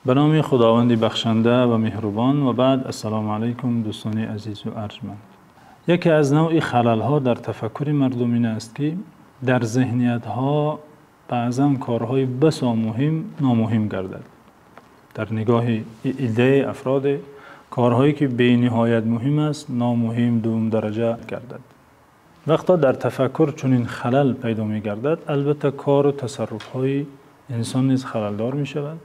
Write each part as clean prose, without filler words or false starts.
Ба номи Худованди бахшанда ва меҳрубон. Ва баъд, ассалому алайкум, дӯстони азиз ва арҷманд. Яке аз навъи халалҳо дар тафаккури мардум ин аст, ки дар зеҳниятҳо баъзан корҳои басо муҳим номуҳим гардад. Дар нигоҳи иддаи афрод корҳое ки бениҳоят муҳим аст, номуҳим, дуюмдараҷа гардад. Вақте дар тафаккур чунин халал пайдо мегардад, албатта кор ва тасарруфҳои инсон низ халалдор мешавад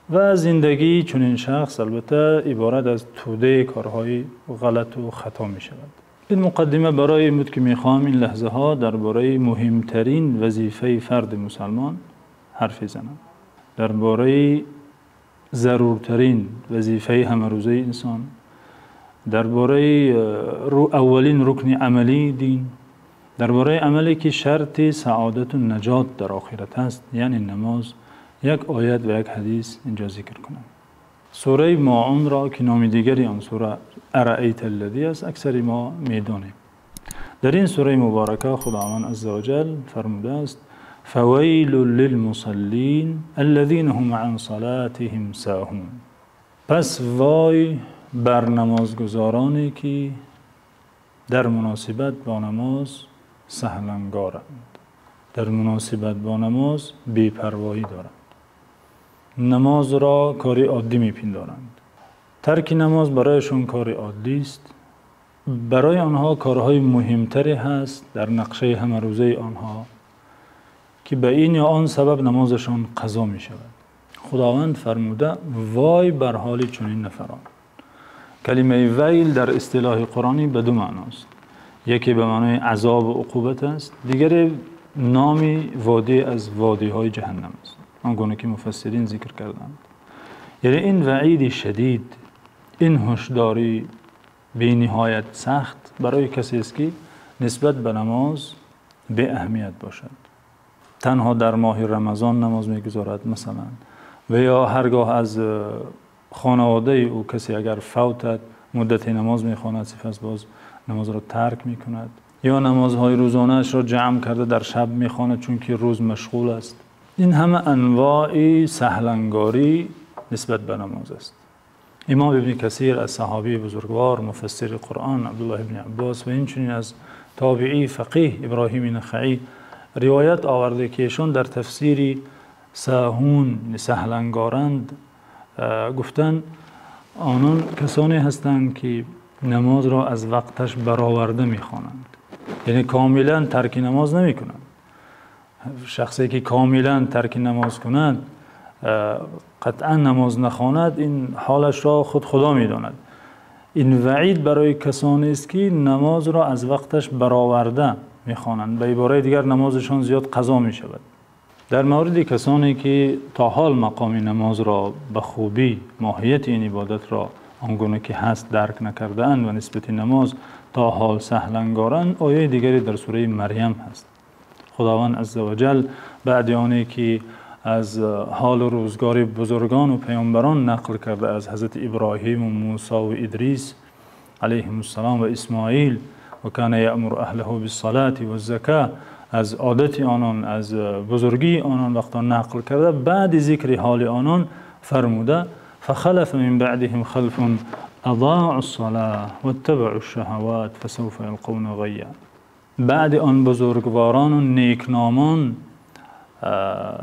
ва зиндагии чунин шахс албатта иборат аз тӯдаи корҳои ғалат ва хато мешавад. Ин муқаддима барои ин буд, ки мехоҳам ин лаҳзаҳо дар бораи муҳимтарин вазифаи фарди мусулмон ҳарф бизанам. Дар бораи зарурттарин вазифаи ҳамарӯзаи инсон, дар бораи аввалин рукни амалии дин, дар бораи амале ки шарти саодат ва наҷот дар охират аст, яъне намоз, як оят ва як ҳадис инҷо зикр кунам. Сураи Моунро, ки номи дигари он сура Араайталлазӣ аст, аксари мо медонем. Дар ин сураи муборака Худованди азза ва ҷалл фармудааст: Фавайлун лилмусаллин аллазина ҳум ан салотиҳим соҳун. Пас вой бар намозгузороне, ки дар муносибат бо намоз саҳлангоранд, дар муносибат бо намоз бепарвоӣ доранд, намозро кори оддӣ мепиндоранд. Тарки намоз барояшон кори оддӣ аст. Барои онҳо корҳои муҳимтаре ҳаст дар нақшаи ҳамарӯзаи онҳо, ки ба ин ё он сабаб намозашон қазо мешавад. Худованд фармуда: вой бар ҳоли чунин нафарон. Калимаи вайл дар истилоҳи қуръонӣ ба ду маъност. Яке ба маънои азоб ва уқубат аст, дигаре номи водӣ аз водиҳои ҷаҳаннам аст, он гуна ки муфассирин зикр карданд. Яъне ин ваъиди шадид, ин ҳушдории бениҳоят сахт барои касе аст, ки нисбат ба намоз беаҳамият бошад. Танҳо дар моҳи Рамазон намоз мегузорад, масалан, ва ё ҳаргоҳ аз хонаводаи ӯ касе агар фавтад, муддате намоз мехонад, сипас боз намозро тарк мекунад, ё намозҳои рӯзонаашро ҷамъ карда дар шаб мехонад, чунки рӯз машғул аст. Ин ҳама анвои саҳлангорӣ нисбат ба намоз аст. Имом Ибни Касир аз саҳобаи бузургвор, муфассири Қуръон Абдуллоҳ ибни Аббос ва инчунин аз тобеии фақеҳ Иброҳим Нахаӣ ривоят овардааст, ки эшон дар тафсири соҳун, саҳлангоранд, гуфтанд: онон касоне ҳастанд, ки намозро аз вақташ бароварда мехонанд, яъне комилан тарки намоз намекунанд. Шахсе ки комилан тарки намоз кунад, қатъан намоз нахонад, ин ҳолашро худ Худо медонад. Ин ваъид барои касоне аст, ки намозро аз вақташ бароварда мехонанд. Ба иборати дигар, намозашон зиёд қазо мешавад. Дар мавриди касоне ки то ҳол мақоми намозро ба хубӣ, моҳияти ин ибодатро он гуна ки ҳаст дарк накардаанд ва нисбат ба намоз то ҳол саҳлангоранд, ояти дигаре дар сураи Марям ҳаст. Худованд азза ва ҷалл баъд аз оне ки аз ҳол ва рӯзгори бузургон ва паёмбарон нақл карда, аз ҳазрати Иброҳим ва Мӯсо ва Идрис алайҳимуссалом ва Исмоил, ва кана яъмуру аҳлаҳу биссалоти ваззакот, аз одати онон, аз бузургии онон вақте нақл карда, баъд зикри ҳоли онон фармуда: фахалафа мин баъдиҳим халфун азоъус-салота ваттабаъуш-шаҳавот фасавфа ялқавна ғаййа. Баъд он бузургворон ва некномон,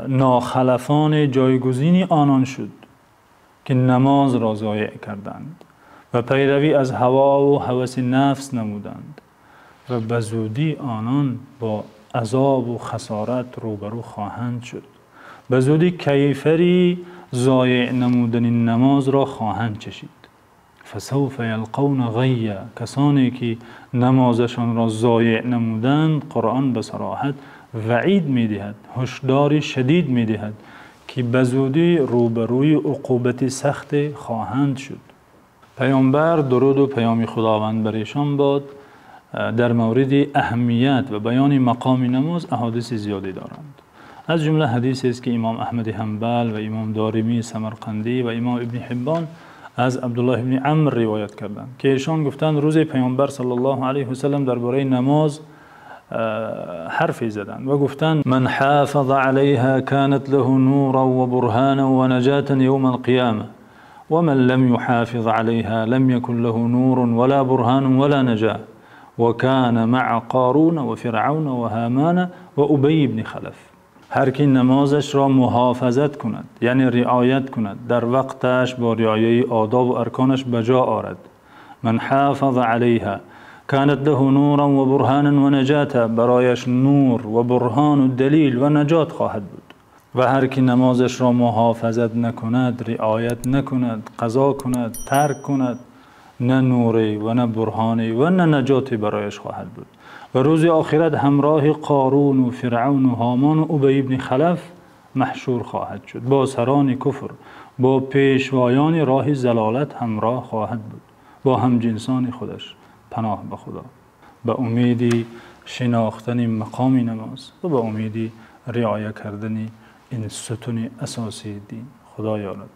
нохалафон ҷойгузини онон шуд, ки намозро зоеъ карданд ва пайравӣ аз ҳаво ва ҳаваси нафс намуданд ва ба зудӣ онон бо азоб ва хасорат рӯбарӯ хоҳанд шуд. Ба зудӣ кайфари зоеъ намудани намозро хоҳанд чашид. Фасавфа ялқавна ғаййа. Касоне ки намозашонро зоеъ намуданд, Қуръон ба сароҳат ваъид медиҳад, ҳушдори шадид медиҳад, ки ба зудӣ рӯбарӯи уқубати сахт хоҳанд шуд. Паёмбар, дуруд ва паёми Худованд бар эшон бод, дар мавриди аҳамият ва баёни мақоми намоз аҳодиси зиёде доранд. Аз ҷумла ҳадисест, ки имом Аҳмад Ҳанбал ва имом Доримӣ Самарқандӣ ва имом Ибни Ҳиббон аз Абдуллоҳ ибни Амр ривоят карданд, ки эшон гуфтанд: рӯзе Паёмбар саллаллоҳу алайҳи васаллам дар бораи намоз ҳарфе заданд ва гуфтанд: من حافظ عليها كانت له نورا وبرهانا ونجاة يوم القيامة ومن لم يحافظ عليها لم يكن له نور ولا برهان ولا نجاة وكان مع قارون وفرعون وهامان وأبي بن خلف. Ҳар ки намозашро муҳофизат кунад, яъне риоят кунад, дар вақташ бо риояти одоб ва арконаш ба ҷо орад. من حافظ عليها كانت له نورا وبرهانا ونجاة, барояш нур ва бурҳон ва далел ва наҷот хоҳад буд. Ва ҳар ки намозашро муҳофизат накунад, риоят накунад, қазо кунад, тарк кунад, на нуре ва на бурҳоне ва на наҷоте барояш хоҳад буд. Ва рӯзи охират ҳамроҳи Қорун ва Фиръавн ва Ҳомон ва Убай ибн Халаф маҳшур хоҳад шуд. Бо сарони куфр, бо пешвоёни роҳи залолат ҳамроҳ хоҳад буд, бо ҳамҷинсони худаш. Паноҳ ба Худо. Ба умеди шинохтани мақоми намоз ва ба умеди риоят кардани ин сутуни асосии дин. Худо ёрад.